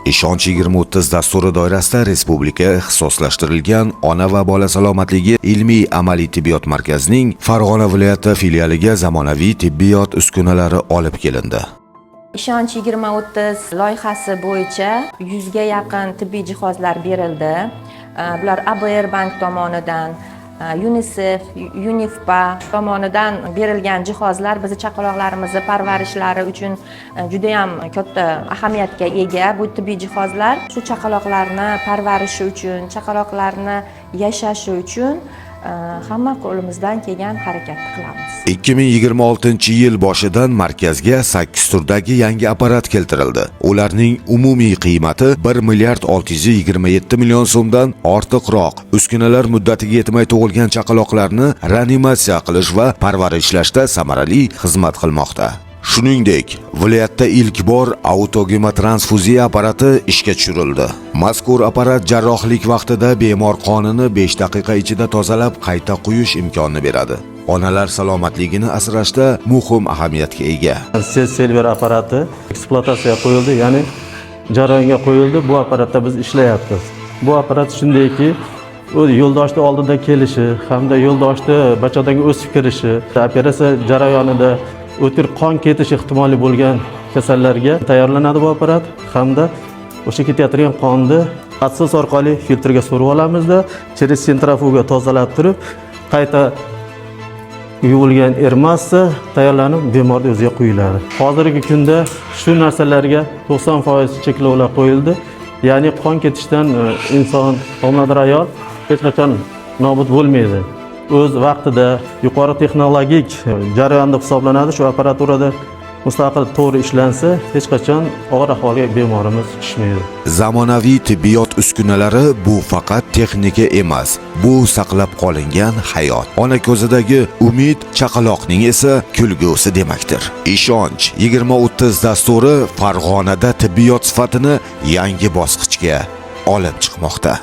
Ishonch 2030 dasturi doirasida respublika ixtisoslashtirilgan ona va bola salomatligi ilmiy amaliy tibbiyot markazining Farg'ona viloyati filialiga zamonaviy tibbiyot uskunalari olib kelindi. Ishonch 2030 loyihasi bo'yicha 100 ga yaqin tibbiy jihozlar berildi. Bular ABR bank tomonidan, UNICEF, UNFPA tomonidan berilgan jihozlar bizni chaqaloqlarimizni parvarishlari uchun juda ham katta ahamiyatga ega. Bu tibbiy jihozlar shu chaqaloqlarni parvarishi uchun, chaqaloqlarni yashashi uchun hamma qo'limizdan kelgan harakatni qilamiz. 2026-yil boshidan markazga 8 turdagi yangi apparat keltirildi. Ularning umumiy qiymati 1 milliard 627 million so'mdan ortiqroq. Uskunalar muddatiga yetmay tug'ilgan chaqaloqlarni reanimatsiya qilish va parvarishlashda samarali xizmat qilmoqda. Shuningdek, viloyatda ilk bor autogemotransfuziya apparati ishga tushirildi. Mazkur apparat jarrohlik vaqtida bemor qonini 5 daqiqa ichida tozalab qayta quyish imkonini beradi. Onalar salomatligini asrashda muhim ahamiyatga ega. Silver apparati ekspluatatsiyaga qo'yildi, ya'ni jarayonga qo'yildi. Bu apparatda biz ishlayapmiz. Bu apparat shundayki, u yo'ldoshni oldindan kelishi hamda yo'ldoshni bachadonga o'sib kirishi, operatsiya jarayonida o'tkir qon ketish ehtimoli bo'lgan kasallarga tayyorlanadi bu apparat hamda o'sha ketayotgan qonni отсос orqali filtrga so'rib olamizda, через sentrifuga tozalab turib, qayta yuvilgan R-massa tayyorlanib, bemorni o'ziga quyiladi. Hozirgi kunda shu narsalarga 90% cheklovlar qo'yildi. Ya'ni qon ketishdan inson, homilador ayol hech qachon nobud bo'lmaydi. O'z vaqtida yuqori texnologik jarayon deb hisoblanadi. Shu apparaturada mustaqil to'g'ri ishlansa, hech qachon og'ir ahvolga bemorimiz tushmaydi. Zamonaviy tibbiyot uskunalari bu faqat texnika emas, bu saqlab qolingan hayot. Ona ko'zidagi umid, chaqaloqning esa kulgusi demakdir. Ishonch 2030 dasturi Farg'onada tibbiyot sifatini yangi bosqichga olib chiqmoqda.